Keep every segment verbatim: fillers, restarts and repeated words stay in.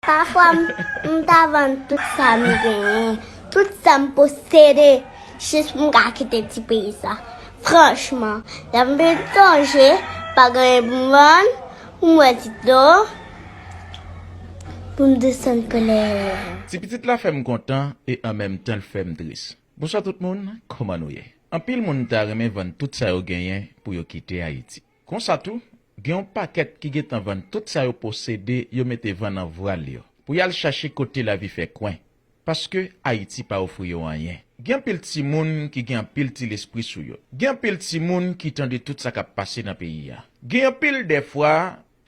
Pafwa, m, m ta vann tout sa m genyen, tout sa m posede, jis pou m ka kite ti peyi sa. Franchman, lè m vin sonje, pa gen anyen pou m vann, pou m wè ti dlo, pou m desann kolè. Ti pitit la fè m kontan e an menm tan l fè m tris. Bonswa tout moun, kòman nou ye? Anpil moun ta renmen vann tout sa yo genyen pou yo kite Ayiti. Konsa tou, gen yon pakèt ki gentan vann tout sa yo posede, yo mete van nan vwal yo, pou y al chache kote lavi fè kwen. Paske Ayiti pa ofri yo anyen. Gen anpil timoun ki gen anpil ti lespri sou yo. Gen anpil timoun ki tande tout sa k ap pase nan peyi a. Gen anpil dèfwa,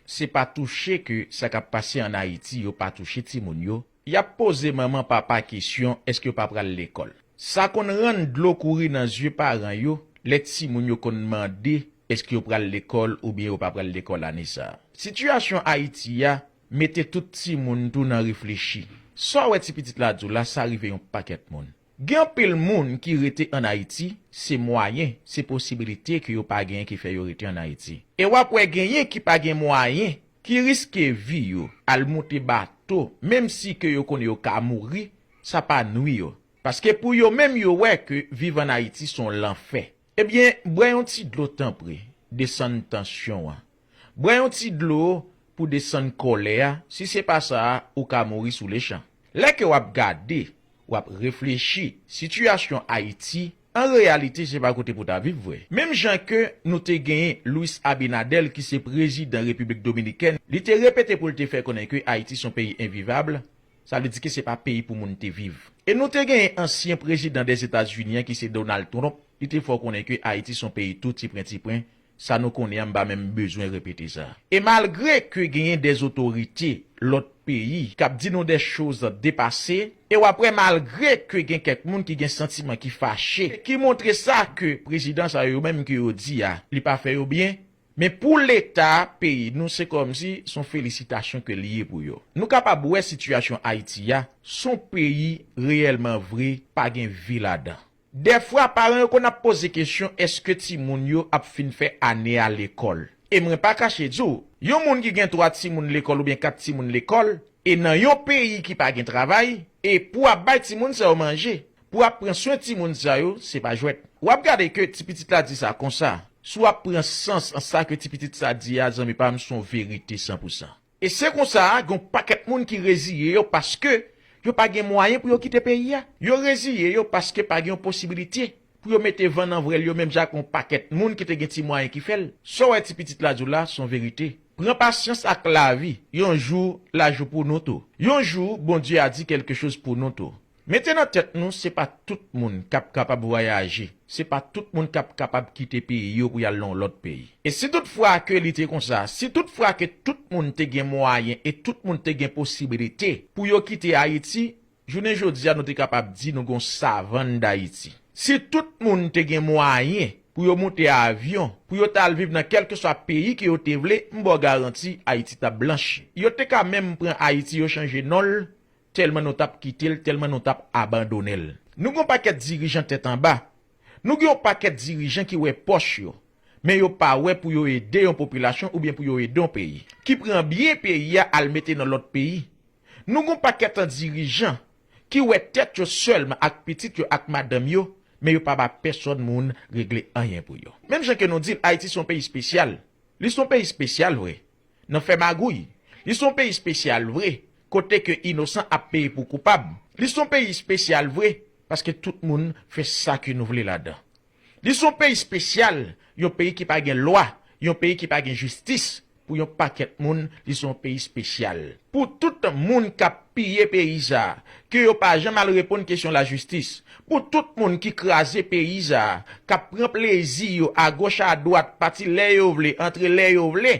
se pa touche ke sa k ap pase ann Ayiti yo pa touche timoun yo. Y ap poze manman, papa kesyon èske yo pa pral lekòl. Sa konn rann dlo kouri nan zye paran yo lè timoun yo konn mande èske yo pral lekòl oubyen yo pa pral lekòl ane sa a. Sitiyasyon Ayiti a mete tout timoun tou nan reflechi. Sa w wè ti pitit la di w la, sa rive yon pakèt moun. Gen anpil moun ki rete ann Ayiti, se mwayen, se posibilite ke yo pa genyen ki fè yo rete ann Ayiti. E w ap wè genyen ki pa gen mwayen, ki riske vi yo, al moute bato, menm si ke yo konnen yo ka mouri, sa pa nwi yo. Paske pou yo menm yo wè ke viv ann Ayiti se yon lanfè. Ebyen, bwè yon ti dlo tanpri, desann tansyon an. Bwè yon ti dlo pou desann kòlè a, si se pa sa a, ou ka mouri sou lechan. Lè ke w ap gade, w ap reflechi, sitiyasyon Ayiti, an reyalite, se pa kote pou ta viv vre. Menm jan ke nou te genyen Luis Abinader ki se prezidan Repiblik Dominikèn, li te repete pou l te fè konnen ke Ayiti se yon peyi envivab, sa vle di ke se pa peyi pou moun te viv. E nou te genyen ansyen prezidan Dèzetazini an ki se Donald Trump, li te fè w konnen ke Ayiti se yon peyi tou tipren tipren, sa nou konnen an, m pa menm bezwen repete sa. E malgre ke genyen dèzotorite lòt peyi k ap di nou dè choz depase, e w ap wè malgre ke gen kèk moun ki gen santiman ki fache, ki montre sa ke prezidan sa yo menm ke yo di a, li pa fè yo byen, men pou Leta peyi nou, se kòmsi se yon felisitasyon ke li ye pou yo. Nou kapab wè sitiyasyon Ayiti a, se yon peyi reyèlman vre pa gen vi ladan. Dèfwa, paran yo konn ap poze kesyon èske timoun yo ap fin fè ane a lekòl. E mwen pa kache di w, yon moun ki gen twa timoun lekòl oubyen kat timoun lekòl, e nan yon peyi ki pa gen travay, e pou w ap bay timoun sa yo manje, pou w ap pran swen timoun sa yo, se pa jwèt. W ap gade ke ti pitit la di sa konsa, si w ap pran sans an sa ke ti pitit sa di a, zanmi pa m, se yon verite san pou san. E se konsa, gen yon pakèt moun ki reziye yo paske yo pa gen mwayen pou yo kite peyi a. Yo reziye yo paske pa gen yon posibilite pou yo mete van nan vwèl yo menm jan ak yon pakèt moun ki te gen ti mwayen ki fè l. Sa w wè ti pitit la di w la, se yon verite. Pran pasyans ak lavi. Yon jou, lajou pou nou tou. Yon jou, Bondye a di kèlke choz pou nou tou. Mete nan tèt nou, se pa tout moun k ap kapab vwayaje, se pa tout moun k ap kapab kite peyi yo pou y al nan yon lòt peyi. E si toutfwa ke li te konsa, si toutfwa ke tout moun te gen mwayen e tout moun te gen posibilite pou yo kite Ayiti, jounen jodi a nou te kapab di nou gen yon savann Dayiti. Si tout moun te gen mwayen pou yo moute avyon, pou yo t al viv nan kèlkeswa peyi ke yo te vle, m ba w garanti Ayiti t ap blanch. Yo te ka menm pran Ayiti yo chanje non l, tèlman nou t ap kite l, tèlman nou t ap abandone l. Nou gen yon pakèt dirijan tèt anba. Nou gen yon pakèt dirijan ki wè pòch yo, men yo pa wè pou yo ede yon popilasyon oubyen pou yo ede yon peyi. Ki pran byen peyi a al mete nan lòt peyi. Nou gen yon pakèt an dirijan ki wè tèt yo sèlman ak pitit yo ak madanm yo, men yo pa ba pèsòn moun regle anyen pou yo. Menm jan ke nou di l, Ayiti se yon peyi espesyal. Li se yon peyi espesyal vre. Nan fè magouy. Li se yon peyi espesyal vre, kote ke inosan ap peye pou koupab. Li se yon peyi espesyal vre, paske tout moun fè sa ke nou vle ladan. Li se yon peyi espesyal, yon peyi ki pa gen lwa, yon peyi ki pa gen jistis. Pou yon pakèt moun, li se yon peyi espesyal. Pou tout moun k ap piye peyi sa a, ke yo pa janm al reponn kesyon lajistis. Pou tout moun ki kraze peyi sa a, k ap pran plezi yo agoch adwat, pati lè yo vle, antre lè yo vle,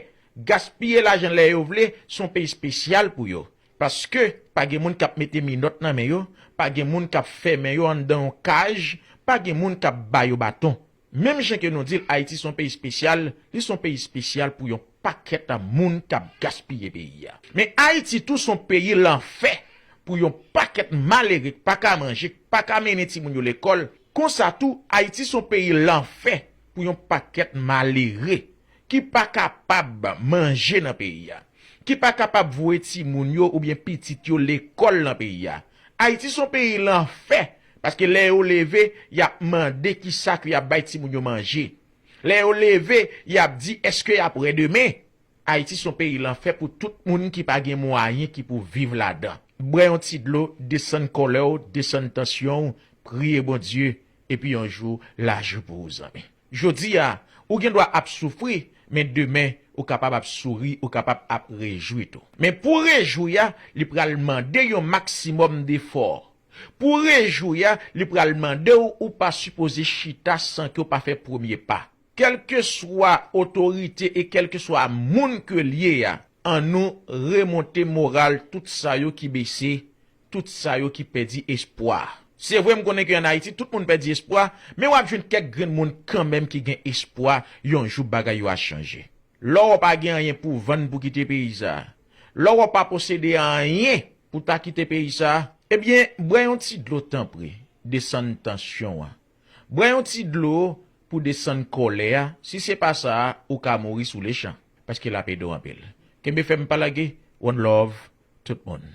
gaspiye lajan lè yo vle, se yon peyi espesyal pou yo. Paske pa gen moun k ap mete minòt nan men yo, pa gen moun k ap fèmen yo anndan yon kaj, pa gen moun k ap ba yo baton. Menm jan ke nou di l, Ayiti se yon peyi espesyal, li se yon peyi espesyal pou yon pakèt moun k ap gaspiye peyi a. Men Ayiti tou se yon peyi lanfè pou yon pakèt malere k pa ka manje, k pa ka mennen timoun yo lekòl. Konsa tou, Ayiti se yon peyi lanfè pou yon pakèt malere ki pa kapab manje nan peyi a. ki pa kapab voye timoun yo oubyen pitit yo lekòl nan peyi a. Ayiti se yon peyi lanfè, paske lè yo leve, y ap mande kisa ke y ap bay timoun yo manje. Lè yo leve, y ap di èske y ap wè demen. Ayiti se yon peyi lanfè pou tout moun ki pa gen mwayen ki pou viv ladan. Bwè yon ti dlo, desann kòlè w, desann tansyon w, priye Bondye, epi yon jou, lajou pou ou, zanmi. Jodi a, ou gen dwa ap soufri, men demen, ou kapab ap souri, ou kapab ap rejwi tou. Men pou rejwi a, li pral mande yon maksimòm defò. Pou rejwi a, li pral mande w, ou pa sipoze chita san ke w pa fè premye pa. Kèlkeswa otorite e kèlkeswa moun ke l ye a, annou remonte moral tout sa yo ki bese, tout sa yo ki pèdi espwa. Se vre, m konnen ke ann Ayiti, tout moun pèdi espwa, men w ap jwenn kèk grenn moun kanmenm ki gen espwa yon jou bagay yo a chanje. Lè w pa gen anyen pou vann pou kite peyi sa a, lè w pa posede anyen pou ta kite peyi sa a, ebyen, bwè yon ti dlo tanpri, desann tansyon an. Bwè yon ti dlo pou desann kòlè a, si se pa sa a, ou ka mouri sou lechan, paske l ap ede w anpil. Kenbe fèm, pa lage, one love, tout moun.